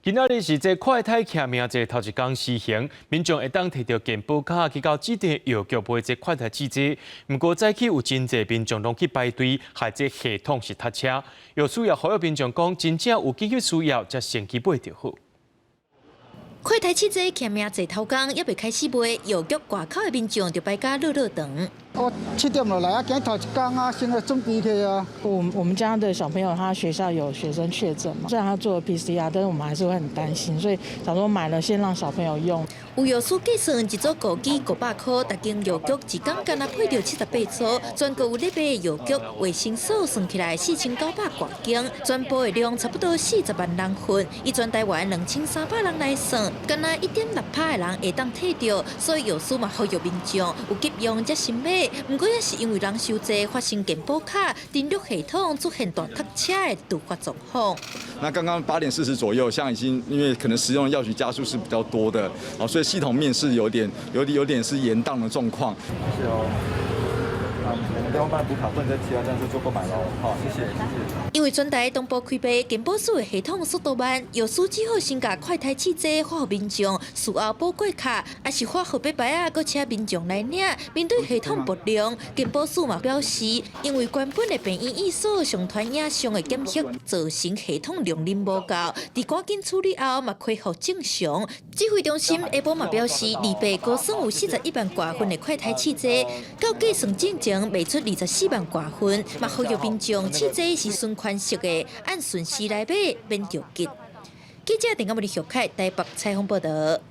今仔日是這快篩實名制頭一工施行，民眾會當提著健保卡去到指定藥局買這快篩試劑。毋過早起有真濟民眾攏去排隊，害這系統是塞車。藥師也呼籲民眾講，真正有緊急需要，才先去買就好。快篩試劑實名制頭工猶未開始賣，藥局外口的民眾就排甲落落長。我7點就來啊，今頭一工啊，先來準備去啊。我們家的小朋友，他學校有學生確診嘛，雖然他做了 PCR，但是我們還是會很擔心，所以想說買了先讓小朋友用。有藥師計算，一組高機500塊，逐間藥局一工干焦配著78組，全國有咧賣的藥局、衛生所算起來4900外間，全部的量差不多40萬人份。以全台灣2300人來算，干焦1.6趴的人會當提著，所以藥師嘛呼籲民眾有急用才先買。毋過也是因為人傷濟，發生健保卡登錄系統出現大塞車的突發狀況。那剛剛8點40左右，像已經因為可能使用藥局家數是比較多的，哦，所以系統面是有點是延宕的狀況。謝謝哦。我們電話幫你補卡，不能在其他站做購買嘍。好，謝謝，謝謝。因為全台同步開賣，健保署的系統速度慢，藥師只好先共快篩試劑發予民眾，事後補過卡，抑是發號碼牌仔，閣請民眾來領。面對系統不良，健保署嘛表示，因為原本的病院醫所上傳影像的檢測，造成系統容忍無夠，佇趕緊處理後嘛恢復正常。指揮中心下晡嘛表示，二八估算有41萬外份的快篩試劑，到計算進前賣出24萬外份，嘛呼籲民眾試劑是循環式的，按順序來買，免著急。記者鄧阿文、李玉凱台北採訪報道。